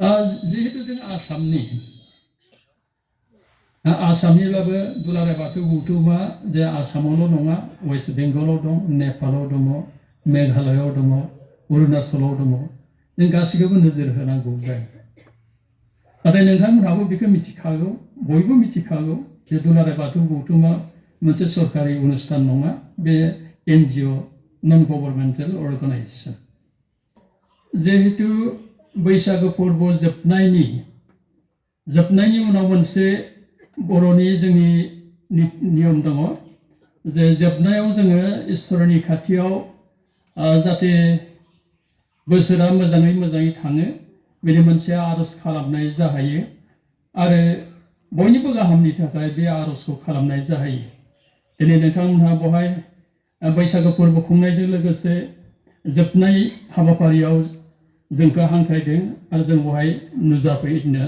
जिहेतु जों आसामनिब्लाबो दुलाराय बाथौ गौथुमा जे आसामावल' नङा वेस्ट बेंगलाव दं, नेपालाव दङ, मेघालयआव दङ, अरुणाचलाव दङ। जों गासैखौबो नोजोर होनांगौ जायो। नाथाय नोंथांमोनहाबो बेखौ मिथिखागौ, बयबो मिथिखागौ जे दुलाराय बाथौ गौथुमा मोनसे सरकारि अनुष्ठान नङा, बे NGO नन गभर्नमेन्टेल अर्गानाइजेसन। जिहेतु बैसागु फोरबो जोबनायनि उनाव मोनसे बर'नि जोंनि नियम दङ जे जोबनायाव जोङो इसोरनि खाथियाव जाहाथे बोसोरा मोजाङै थाङो बेनि मोनसे आर'ज खालामनाय जाहैयो आरो बयनिबो गाहामनि थाखाय बे आर'जखौ खालामनाय जाहैयो। दिनै नोंथांमोनहा बेवहाय बैसागु फोरबो खुंनायजों लोगोसे जोबनाय हाबाफारियाव जोंखौ हांख्रायदों आरो जों बेवहाय नुजाफैनो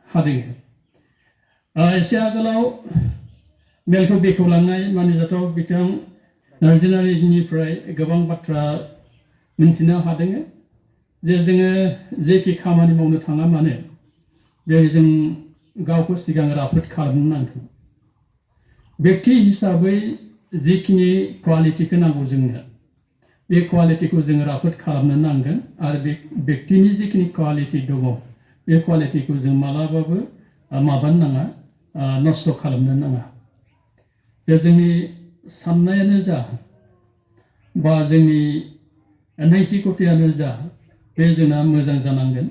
हादों। एसे आगोलाव मेलखौ बेखेवलांनाय मानिजाथाव बिथां नार्जिनारिनिफ्राय गोबां बाथ्रा मिन्थिनो हादों जे जोङो जेखि खामानि मावनो थाङा मानो बे जों गावखौ सिगां राफोद खालामनो नांगौ। व्यक्ति हिसाबै जिखिनि क्वालिटिखौ नांगौ जोंनो बे क्वालिटिखौ जोङो राफोद खालामनो नांगोन आरो बे व्यक्तिनि जिखिनि क्वालिटि दङ बे क्वालिटिखौ जों मालाबाबो माबानो नाङा, नस्थ' खालामनो नाङा। बे जोंनि साननायानो जा बा जोंनि नैतिकतायानो जा बे जोंना मोजां जानांगोन।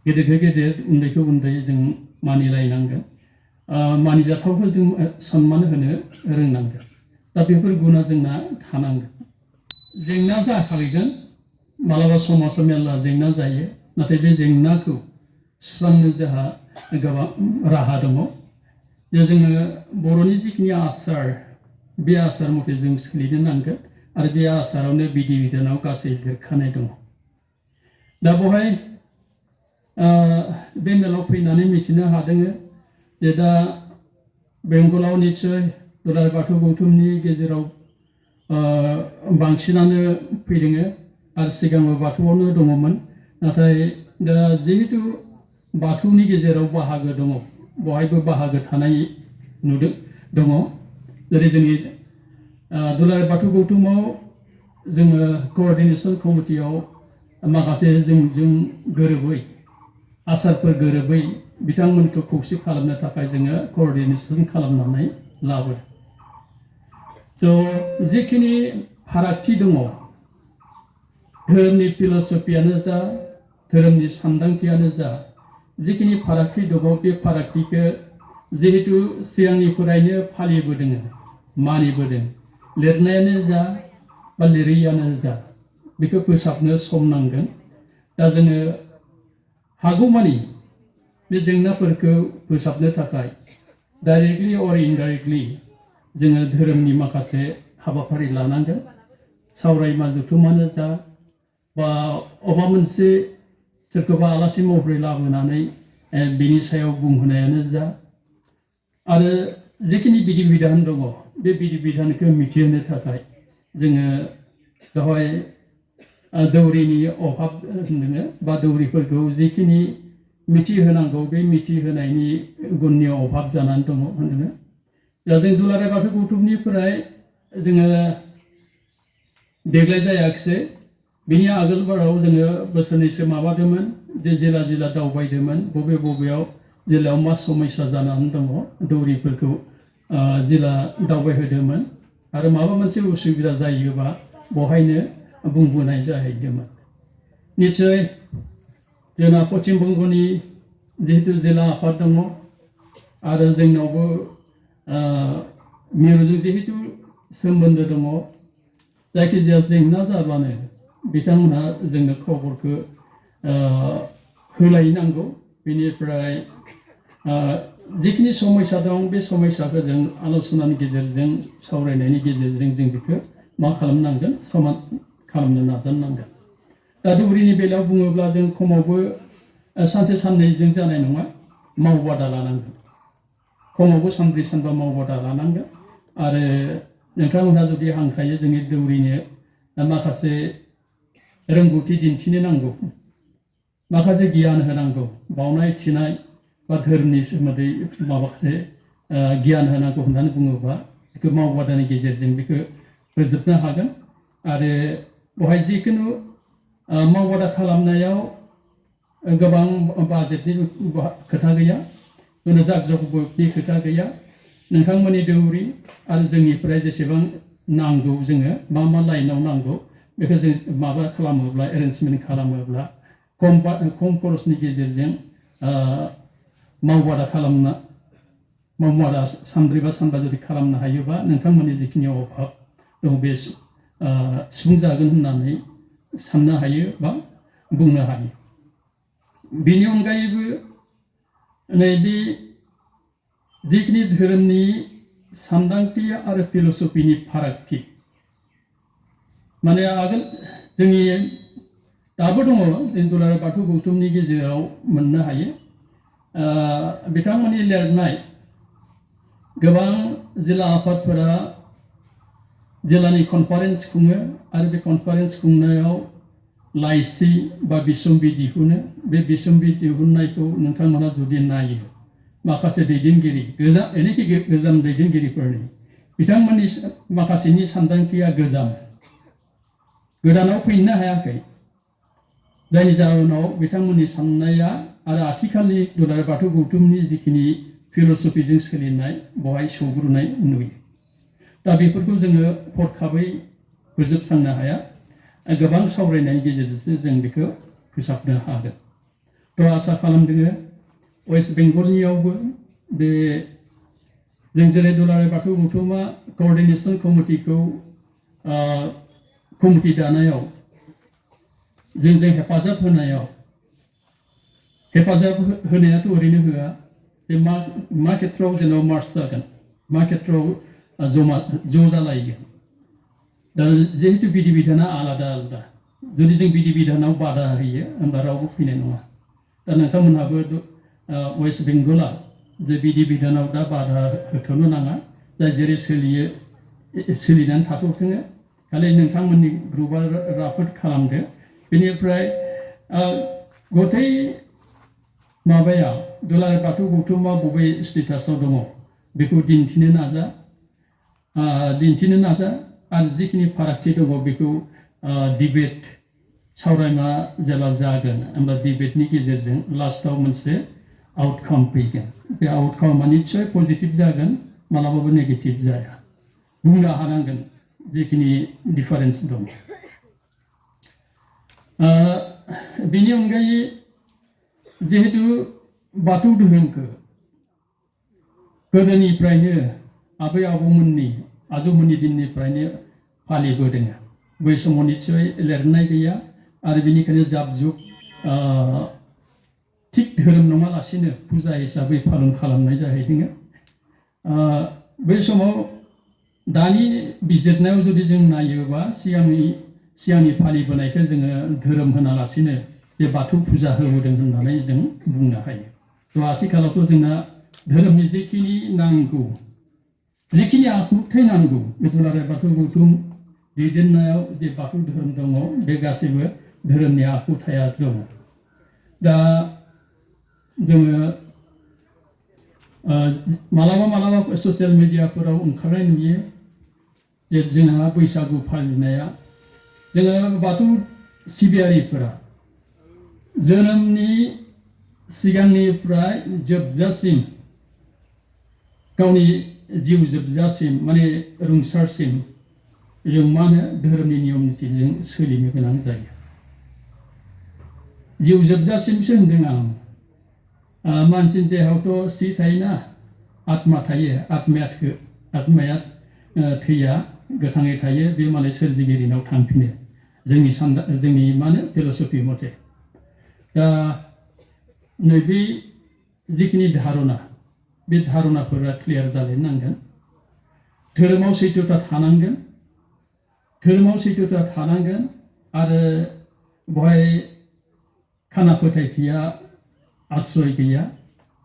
गेदेरखौ गेदेर, उन्दैखौ उन्दै जों मानिलायनांगोन। मानिजाथावखौ जों सन्मान होनो रोंनांगोन। दा बेफोर गुना जोंना थानांगोन। जेंना जाखागोन, मालाबा समाजाव मेरला जेंना जायो, नाथाय बे जेंनाखौ सुस्रांनो जोंहा गोबां राहा दङ। जे जोङो बर'नि जिखिनि आसार बे आसार मथे जों सोलिनो नांगोन आरो बे आसारावनो बिधि बिधानाव गासै लिरखानाय दङ। दा बेवहाय बे मेलाव फैनानै मिथिनो हादों जे दा बेंगलाव निस्सय दुलाराय बाथौ गौथुमनि गेजेराव बांसिनानो फैदों आरो सिगांबो बाथौआवनो दङमोन। नाथाय दा जिहेतु बाथौनि गेजेराव बाहागो दङ, बहायबो बाहागो थानाय दङ। जेरै जोंनि दुलाराय बाथौ गौथुमाव जोङो कअर्डिनेसन कमिटियाव माखासे जोंजों गोरोबै आसारफोर गोरोबै बिथांमोनखौ खौसे खालामनो थाखाय जोङो कअर्डिनेसन खालामनानै लाबोदों। थ' जिखिनि फारागथि दङ, धोरोमनि फिल'सफियानो जा, धोरोमनि सानदांथियानो जा, जिखिनि फारागथि दङ बे फारागथिखौ जिहेतु सिगांनिफ्रायनो फालिबोदों, मानिबोदों, लिरनायानो जा बा लिरैयानो जा बेखौ फोसाबनो सम नांगोन। दा जोङो हागौमानि बे जेंनाफोरखौ फोसाबनो थाखाय डाइरेक्टलि अर इनडाइरेक्टलि जोङो धोरोमनि माखासे हाबाफारि लानांगोन। सावरायमा जथुमानो जा बा अबेबा मोनसे सोरखौबा आलासि महरै लाबोनानै बिनि सायाव बुंहोनायानो जा आरो जिखिनि बिधि बिधान दङ बे बिधि बिधानखौ मिथिहोनो थाखाय जोङो बेवहाय दौरिनि अभाब होनदों बा दौरिफोरखौ जिखिनि मिथिहोनांगौ बे मिथिहोनायनि गुननि अभाब जानानै दङ होनदों। दा जों दुलाराय बाथौ गौथुमनिफ्राय जोङो देग्लाय जायाखिसै, बिनि आगोल बाराव जोङो बोसोरनैसो माबादोंमोन जे जिल्ला जिल्ला दावबायदोंमोन, बबेयाव जिल्लायाव मा समस्या जानानै दङ दौरिफोरखौ जिल्ला दावबायहोदोंमोन आरो माबा मोनसे उसुबिदा जायोबा बहायनो बुंबोनाय जाहैदोंमोन। निस्सय जोंना पश्चिम बंगनि जिहेतु जिल्ला आफाद दङ आरो जोंनावबो मिरुजों जिहेतु सोमोन्दो दङ, जायखिजाया जेंना जाब्लानो बिथांमोनहा जोंनो खबरखौ होलायनांगौ। बेनिफ्राय जिखिनि समस्या दं बे समस्याखौ जों आल'सनानि गेजेरजों, सावरायनायनि गेजेरजों जों बेखौ मा खालामनांगोन, समान खालामनो नाजानांगोन। दा दौरिनि बेलायाव बुङोब्ला जों खमावबो सानसे साननैजों जानाय नङा, मावबादा लानांगोन। खमावबो सानब्रै सानबा मावबादा लानांगोन आरो नोंथांमोनहा जुदि हांख्रायो जोंनि दौरिनो माखासे रोंगौथि दिन्थिनो नांगौ, माखासे गियान होनांगौ बावनाय थिनाय बा धोरोमनि सोमोन्दै माखासे गियान होनांगौ होननानै बुङोबा बेखौ मावबादानि गेजेरजों बेखौ फोजोबनो हागोन आरो बेवहाय जिखुनु मावबादा खालामनायाव गोबां बाजेटनि खोथा गैया जागजगनि खोथा गैया नोंथांमोननि दौरि आरो जोंनिफ्राय जेसेबां नांगौ जोङो मा लाइनाव नांगौ बेखौ जों माबा खालामोब्ला एरेन्जमेन्ट खालामोब्ला खम खरसनि गेजेरजों मावबादा सानब्रै बा सानबा जुदि खालामनो हायोबा नोंथांमोननि जिखिनि अभाब दं बे सुफुंजागोन होननानै साननो हायो बा बुंनो हायो। बेनि अनगायैबो नैबे जिखिनि धोरोमनि सानदांथि आरो फिलसफिनि फारागथि माने आगोल जोंनि दाबो दङ जों दुलाराय बाथौ गौथुमनि गेजेराव मोननो हायो बिथांमोननि लिरनाय गोबां जिल्ला आफादफोरा जिल्लानि कनफारेन्स खुङो आरो बे कनफारेन्स खुंनायाव लाइसि बा बिसम्बि दिहुनो बे बिसम्बि दिहुननायखौ नोंथांमोना जुदि नायो माखासे दैदेनगिरि गोजाम दैदेनगिरिफोरनि बिथांमोननि माखासेनि सानदांथिया गोदानाव फैनो हायाखै जायनि जाहोनाव बिथांमोननि साननाया आरो आथिखालनि दुलाराय बाथौ गौथुमनि जिखिनि फिलसफिजों सोलिनाय बेवहाय सौग्रुनाय नुयो। दा बेफोरखौ जोङो हरखाबै फोजोबस्रांनो हाया गोबां सावरायनायनि गेजेरजोंसो जों बेखौ फोसाबनो हागोन। थ' आसा खालामदों वेस्ट बेंगलनियावबो बे जों जेरै दुलाराय बाथौ गौथुमा कअर्डिनेसन कमिटि दानायाव जोंजों हेफाजाब होनायाथ' ओरैनो होआ जे मा खेथ्रआव जेनेबा मार्च जागोन मा खेथ्रआव ज' जालायगोन दा जिहेतु बिधि बिधाना आलादा जुदि जों बिधि बिधानाव बादा होयो होनबा रावबो फैनाय नङा। दा नोंथांमोनहाबो वेस्ट बेंगला जे बिधि बिधानाव दा बादा होथ'नो नाङा जाय जेरै सोलियो सोलिनानै थाथ'थों खालि नोंथांमोननि ग्रुपआ राफोद खालामदो बेनिफ्राय गथै माबाया दुलाराय बाथौ गौथुमा बबे स्टेटासाव दङ बेखौ दिन्थिनो नाजा आरो जिखिनि फारागथि दङ बेखौ डिबेट सावरायना जेला जागोन होमबा डिबेटनि गेजेरजों लास्टआव मोनसे आउटकाम फैगोन बे आउटकामा निस्सय पजिटिभ जागोन मालाबाबो नेगेटिभ जाया बुंनो हानांगोन जिखिनि डिफारेन्स दं। बेनि अनगायै जिहेतु बाथौ धोरोमखौ गोदोनिफ्रायनो आबै आजौमोननि दिननिफ्रायनो फालिबोदों बै समाव निस्सय लिरनाय गैया आरो बेनिखायनो जाब जुग थिग धोरोम नङालासिनो फुजा हिसाबै पालन खालामनाय जाहैदों। बै समाव दानि बिजिरनायाव जुदि जों नायोबा सिगांनि फालिबोनायखौ जोङो धोरोम होनालासिनो जे बाथौ फुजा होबोदों होननानै जों बुंनो हायो। थ' आथिखालावथ' जोंना धोरोमनि जिखिनि नांगौ जिखिनि आखुथाय नांगौ बे दुलाराय बाथौ गौथुम दैदेननायाव जे बाथौ धोरोम दङ बे गासैबो धोरोमनि आखुथाया दङ। दा जोङो मालाबा ससियेल मिडियाफोराव ओंखारनाय नुयो जे जोंहा बैसागु फालिनाया जोङो बाथौ सिबियारिफोरा जोनोमनि सिगांनिफ्राय जोबजासिम गावनि जिउ जोबजासिम माने रुंसारसिम जों मा होनो धोरोमनि नियम निथिजों सोलिनो गोनां जायो। जिउ जोबजासिमसो होनदों आं मानसिनि देहायावथ' सि थायोना आत्मा थायो आत्माया थैया गोथाङै थायो बे मालाय सोरजिगिरिनाव थांफिनो जोंनि मा होनो फिलसफि मथे। दा नैबे जिखिनि धारना बे धारनाफोरा क्लियार जालायनांगोन। धोरोमाव सैथोता थानांगोन आरो बेवहाय खाना फोथायथिया आश्रय गैया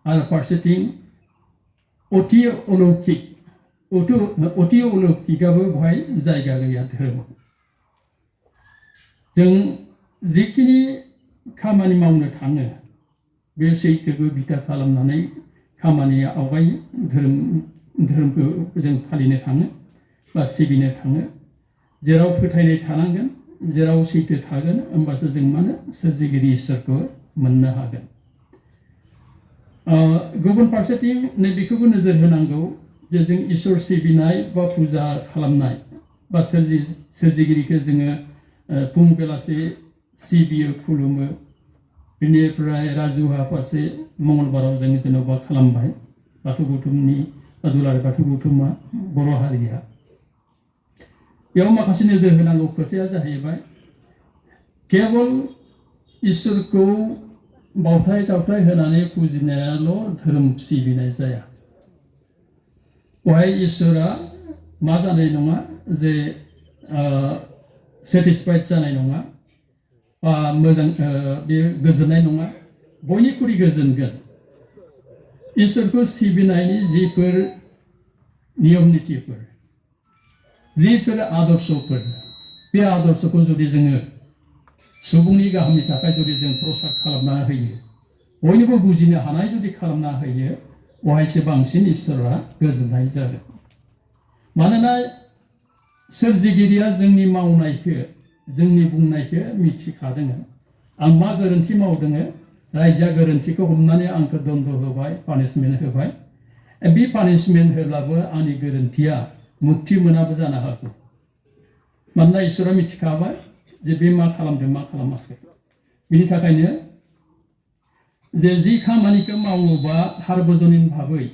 आरो फारसेथिं अति अलौकिकाबो बेवहाय जायगा गैया धोरोमाव। जों जिखिनि खामानि मावनो थाङो बे सैथोखौ बिथा खालामनानै खामानिया आवगाय धोरोमखौ जों फालिनो थाङो बा सिबिनो थाङो जेराव फोथायनाय थानांगोन जेराव सैथो थागोन होमबासो जों माने सोरजिगिरि इसोरखौ मोननो हागोन गुबुन फारसेथिं नैबेखौबो नोजोर होनांगौ जे जों इसोर सिबिनाय बा फुजा खालामनाय बा सोरजिगिरिखौ जोङो फुं बेलासि सिबियो खुलुमो बेनिफ्राय राजुहा फारसे मंगलबाराव जों जेनेबा खालामबाय बाथौ गौथुमनि दुलाराय बाथौ गौथुमा बर' हारिया बेयाव माखासे नोजोर होनांगौ खोथाया जाहैबाय केवल इसोरखौ बावथाय दावथाय होनानै फुजिनायाल' धोरोम सिबिनाय जाया बेवहाय इसोरा मा जानाय नङा जे सेटिसफाइड जानाय नङा बा मोजां बे गोजोननाय नङा बयनिख्रुइ गोजोनगोन इसोरखौ सिबिनायनि जिफोर नियम नितिफोर जिफोर आदर्शफोर बे आदर्शखौ जुदि जोङो सुबुंनि गाहामनि थाखाय जुदि जों प्रसाद खालामना होयो बयनिबो बुजिनो हानाय जुदि खालामना होयो बेवहायसो बांसिन इसोरा गोजोननाय जागोन मानोना सोरजिगिरिया जोंनि मावनायखौ जोंनि बुंनायखौ मिथिखादों आं मा गोरोन्थि मावदों रायजोआ गोरोन्थिखौ हमनानै आंखौ दन्द होबाय पानिशमेन्ट होबाय बे पानिशमेन्ट होब्लाबो आंनि गोरोन्थिया मुक्ति मोनाबो जानो हागौ मानोना इसोरा मिथिखाबाय जे बे मा खालामदों मा खालामाखै बिनि थाखायनो जे जि खामानिखौ मावोबा सार्वजनिक भाबै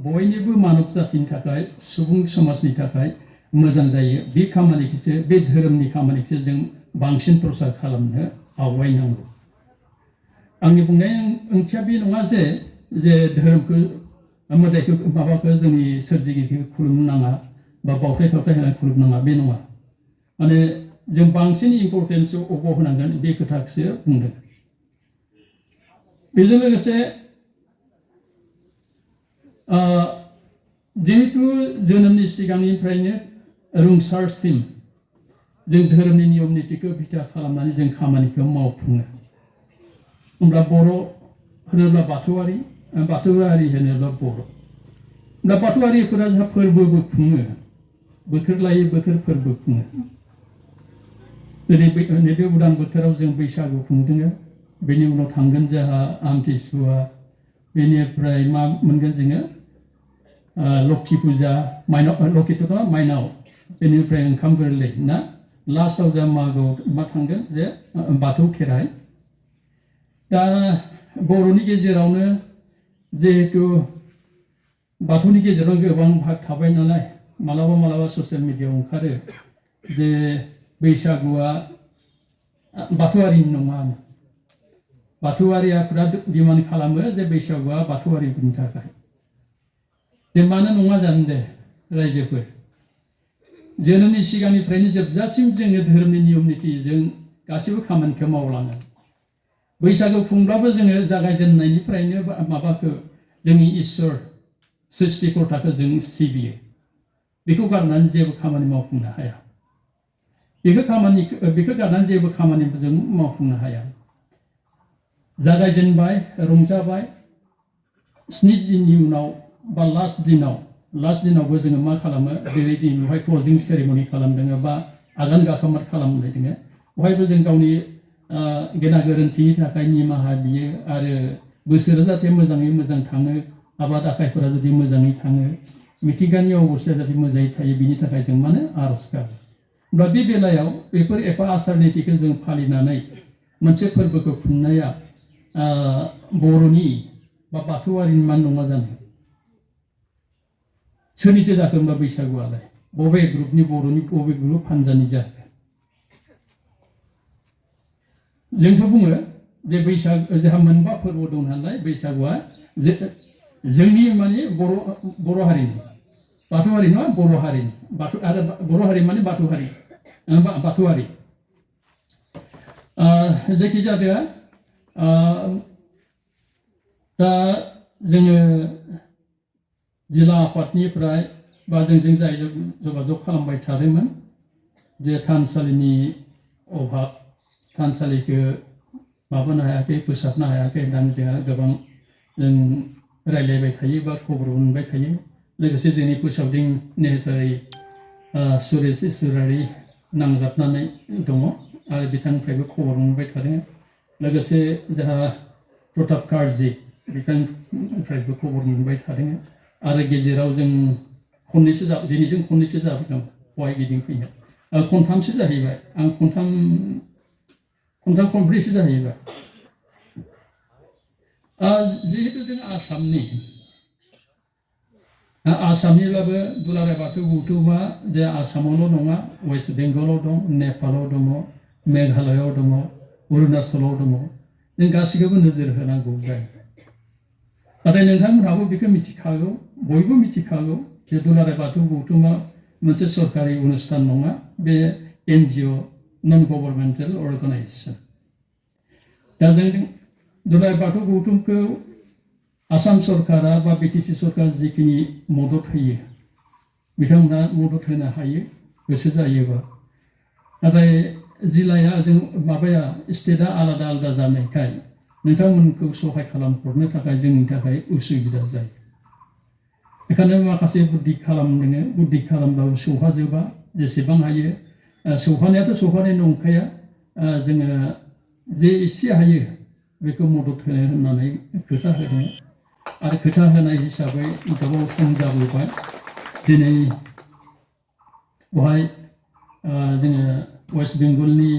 बयनिबो मानब जातिनि थाखाय सुबुं समाजनि थाखाय मोजां जायो बे खामानिखौसो बे धोरोमनि खामानिखौसो जों बांसिन प्रसार खालामनो आवगायनांगौ आंनि बुंनाय ओंथिया बे नङा जे धोरोमखौ मोदायखौ माबाखौ जोंनि सोरजिगिरिखौ खुलुमनाङा बा बावथाय थावथाय होनानै खुलुमनाङा बे नङा माने जों बांसिन इम्परटेन्स अबाव होनांगोन बे खोथाखौसो बुंदों बेजों लोगोसे जिहेतु जोनोमनि सिगांनिफ्रायनो रुंसारसिम जों धोरोमनि नियम नितिखौ बिथा खालामनानै जों खामानिखौ मावफुङो होमब्ला बर' होनोब्ला बाथौआरि बाथौआरि होनोब्ला बर' दा बाथौआरिफोरा जोंहा फोरबोबो खुङो बोथोर लायै बोथोर फोरबो खुङो नैबे उदां बोथोराव जों बैसागु खुंदों बेनि उनाव थांगोन जोंहा आमथिसुवा बेनिफ्राय मा मोनगोन जोङो लक्षी फुजा माइनाव लक्षीथ' नङा माइनाव बेनिफ्राय ओंखाम गोरलै ना लास्टआव जों मागोआव मा थांगोन जे बाथौ खेराइ दा बर'नि गेजेरावनो जिहेतु बाथौनि गेजेराव गोबां भाग थाबाय नालाय मालाबा ससियेल मिडियायाव ओंखारो जे बैसागुआ बाथौआरिनि नङा बाथौआरियाफोरा डिमान्ड खालामो जे बैसागुआ बाथौआरिफोरनि थाखाय दे मानो नङा जानो दे रायजोफोर जोनोमनि सिगांनिफ्रायनो जोबजासिम जोङो धोरोमनि नियम नितिजों गासैबो खामानिखौ मावलाङो बैसागु खुंब्लाबो जोङो जागायजेननायनिफ्रायनो माबाखौ जोंनि इसोर सृष्टिकर्ताखौ जों सिबियो बेखौ गारनानै जेबो खामानि मावफुंनो हाया बेखौ गारनानै जेबो खामानि जों मावफुंनो हाया जागायजेनबाय रंजाबाय 7 दिननि उनाव बा लास्ट दिनावबो जोङो मा खालामो बेबायदि बेवहाय क्लजिं सेरेमनि खालामदों बा आगान गाखामत खालामनाय दङ बेवहायबो जों गावनि गेना गोरोन्थिनि थाखाय निमाहा बियो आरो बोसोरा जाहाथे मोजाङै मोजां थाङो आबाद आखाइफोरा जुदि मोजाङै थाङो मिथिंगानि अबस्थाया जाहाथे मोजाङै थायो बिनि थाखाय जों माने आर'ज गाबो होमब्ला बे बेलायाव बेफोर एफा आसार नितिखौ जों फालिनानै मोनसे फोरबोखौ खुंनाया बर'नि बा बाथौआरिनि मान नङा जानो सोरनिथो जाखो होनबा बैसागुआलाय बबे ग्रुपनि बर'नि बबे ग्रुप हान्जानि जाखो जोंथ' बुङो जे बैसाग जोंहा मोनबा फोरबो दं नालाय बैसागुआ जोंनि माने बर' हारिनि बाथौआरि नङा बर' हारिनि बाथौ आरो बर' हारि माने बाथौआरि जायखिजाया दा जोङो जिल्ला आफादनिफ्राय बा जोंजों जाय जगाजग खालामबाय थादोंमोन जे थानसालिनि अभाब थानसालिखौ माबानो हायाखै फोसाबनो हायाखै दा जोंहा गोबां जों रायलायबाय थायो बा खबर मोनबाय थायो लोगोसे जोंनि फोसावदिं नेहाथारि सुरेश इसोरारि नांजाबनानै दङ आरो बिथांनिफ्रायबो खबर मोनबाय थादों लोगोसे जोंहा प्रताप कार्जि बिथांनिफ्रायबो खबर मोनबाय थादों आरो गेजेराव जों दिनैजों खननैसो जाबाय दं बेवहाय गिदिंफैनो खनथामसो जाहैबाय आं खनब्रैसो जाहैबाय जिहेतु जों आसामनिब्लाबो दुलाराय बाथौ गौथुमा जे आसामावल' नङा वेस्ट बेंगलाव दं नेपालाव दङ मेघालयआव दङ अरुणाचलाव दङ जों गासैखौबो नोजोर होनांगौ जायो नाथाय नोंथांमोनहाबो बेखौ मिथिखागौ बयबो मिथिखागौ जे दुलाराय बाथौ गौथुमा मोनसे सरकारि अनुष्ठान नङा बे NGO नन गभर्नमेन्टेल अर्गानाइजेसन दा जों दुलाराय बाथौ गौथुमखौ आसाम सरकारा बा BTC सरकार जिखिनि मदद होयो बिथांमोना मदद होनो हायो गोसो जायोबा नाथाय जिल्लाया जों माबाया स्टेटआ आलादा आलादा जानायखाय नोंथांमोनखौ सहाय खालामहरनो थाखाय जोंनि थाखाय उसुबिदा जायो बेखायनो माखासे बुद्धि खालामब्लाबो सौहाजोबा जेसेबां हायो सौहानायाथ' सौहानाय नंखाया जोङो जे एसे हायो बेखौ मदद होनो होननानै खोथा होदों आरो खोथा होनाय हिसाबै गोबाव सम जाबोबाय दिनै बेवहाय जोङो वेस्ट बेंगलनि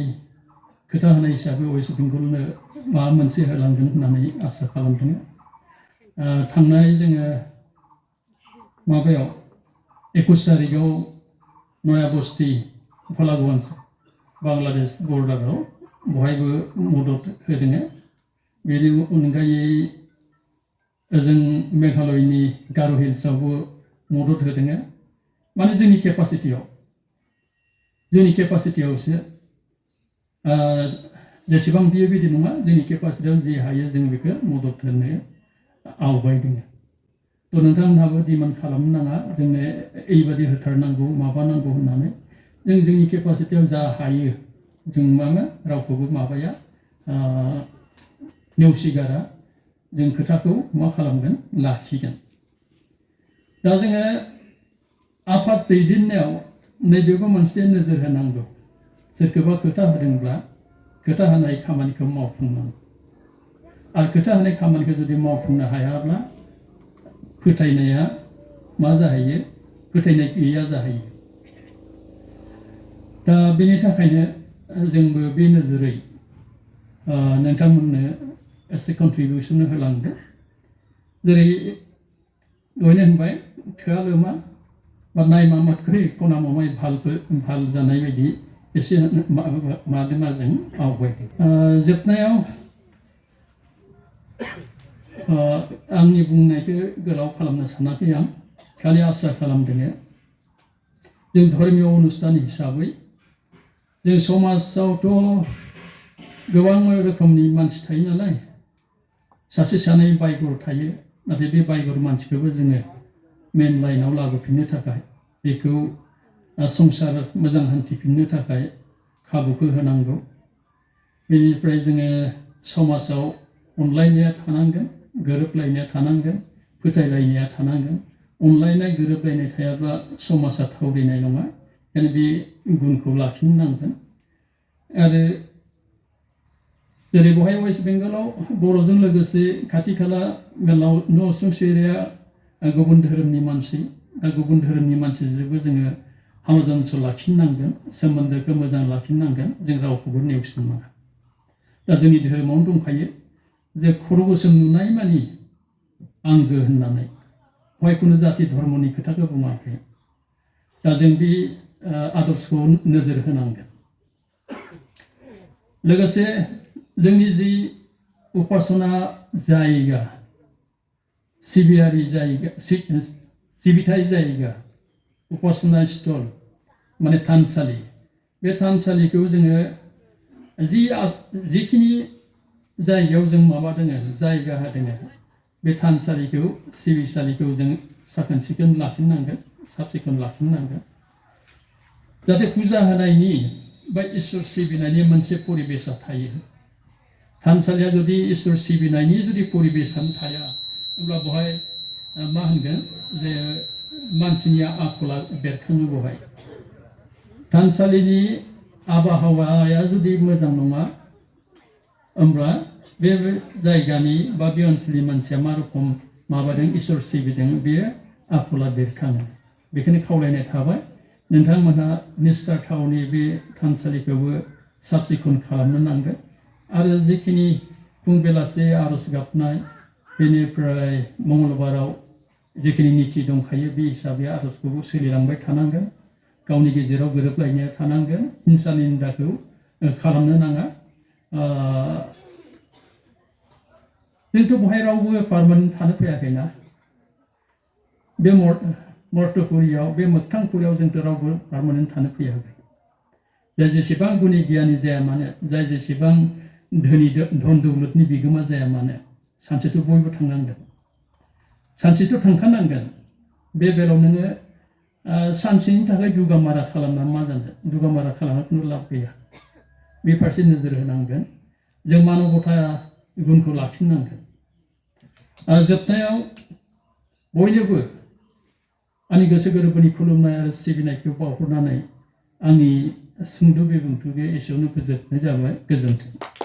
खोथा होनाय हिसाबै वेस्ट बेंगलनो माबा मोनसे होलांगोन होननानै आसा खालामदों थांनाय जोङो माबायाव 21 तारिखआव नयाबस्ति भलागन्ज बांलादेश बर्डाराव बहायबो मदद होदों बेनि अनगायै जों मेघालयनि गार' हिल्सआवबो मदद होदों माने जोंनि केपासिटियावसो जेसेबां बियो बिदि नङा जोंनि केपासिटियाव जि हायो जों बेखौ मदद होनो आवगायदों थ' नोंथांमोनहाबो डिमान्ड खालामनो नाङा जोंनो ओरैबायदि होथारनांगौ माबानांगौ होननानै जों जोंनि केपासिटियाव जा हायो जों रावखौबो माबाया नेवसिगारा जों खोथाखौ मा खालामगोन लाखिगोन दा जोङो आफाद दैदेननायाव नैबेबो मोनसे नोजोर होनांगौ सोरखौबा खोथा होदोंब्ला खोथा होनाय खामानिखौ मावफुंनांगौ आरो खोथा होनाय खामानिखौ जुदि मावफुंनो हायाब्ला फोथायनाया मा जाहैयो फोथायनाय गैया जाहैयो दा बेनि थाखायनो जोंबो बे नोजोरै नोंथांमोननो एसे कन्ट्रिबिउसन होलांदों जेरै दहायनो होनबाय थोआ लोमा बा नायमा मात्रै खना ममाय भाल जानाय बायदि एसे मादों जों आवगायदों जोबनायाव आंनि बुंनायखौ गोलाव खालामनो सानाखै आं खालि आसा खालामदों जों धर्मीय अनुष्ठान हिसाबै जों समाजावथ' गोबां रोखोमनि मानसि थायो नालाय सासे सानै बायगर थायो नाथाय बे बायगर मानसिखौबो जोङो मेन लाइनाव लाबोफिननो थाखाय बेखौ संसार मोजां हान्थिफिननो थाखाय खाबुखौ होनांगौ बेनिफ्राय जोङो समाजाव अनलायनाया थानांगोन गोरोबलायनाया थानांगोन फोथायलायनाया थानांगोन अनलायनाय गोरोबलायनाय थायाब्ला समाजा थावरिनाय नङा ओंखायनो बे गुनखौ लाखिनो नांगोन आरो जेरै बेवहाय वेस्ट बेंगलाव बर'जों लोगोसे खाथि खाला न'सुंसेरिया गुबुन धोरोमनि मानसि दा गुबुन धोरोमनि मानसिजोंबो जोङो हामजान्स लाखिनांगोन सोमोन्दोखौ मोजां लाखिनांगोन जों रावखौबो नेवसिनो नाङा दा जोंनि धोरोमावनो दंखायो जे खर' गोसोम नुनाय मानि आंगो होननानै बेवहाय खुनु जाति धर्मनि खोथाखौ बुङाखै दा जों बे आदर्शखौ नोजोर होनांगोन लोगोसे जोंनि जि उपासना जायगा सिबियारि जायगा सिबिथाय जायगा उपासना स्थल माने थानसालि बे थानसालिखौ जोङो जिखिनि जायगायाव जों माबा दङ जायगा होदों बे थानसालिखौ सिबिसालिखौ जों साखोन सिखोन लाखिनांगोन साब सिखोन लाखिनांगोन जाहाथे फुजा होनायनि बा इसोर सिबिनायनि मोनसे परिबेसा थायो थानसालिया जुदि इसोर सिबिनायनि जुदि परिबेसानो थाया होमब्ला बहाय मा होनगोन जे मानसिनि आखला बेरखाङो बहाय थानसालिनि आबहावाया जुदि मोजां नङा होमब्ला बे जायगानि बा बे ओनसोलनि मानसिया मा रोखोम माबादों इसोर सिबिदों बेयो आखला बेरखाङो बेखौनो खावलायनाय थाबाय नोंथांमोनहा निस्टार टाउननि बे थानसालिखौबो साब सिखोन खालामनो नांगोन आरो जिखिनि फुं बेलासे आर'ज गाबनाय बेनिफ्राय मंगलबाराव जिखिनि निथि दंखायो बे हिसाबै आर'जखौबो सोलिलांबाय थानांगोन गावनि गेजेराव गोरोबलायनाया थानांगोन हिंसा निन्दाखौ खालामनो नाङा जोंथ' बहाय रावबो पारमानेन्ट थानो फैयाखैना बे मर्तपुरियाव बे मोगथांपुरियाव जोंथ' रावबो पारमानेन्ट थानो फैयाखै जाय जेसेबां गुनि गियानि जाया मानो जाय जेसेबां धोनि धन दौलतनि बिगोमा जाया मानो सानसेथ' बयबो थांनांगोन सानसेथ' थांखानांगोन बे बेलायाव नोङो सानसेनि थाखाय दुगामारा खालामना मा जानो दुगामारा खालामना खुनु लाब गैया बे फारसे नोजोर होनांगोन जों मानबता गुनखौ लाखिनांगोन जोबनायाव बयनोबो आंनि गोसो गोरबोनि खुलुमनाय आरो सिबिनायखौ बावहरनानै आंनि सुंद' बिबुंथिखौ एसेयावनो फोजोबनाय जाबाय गोजोन्थों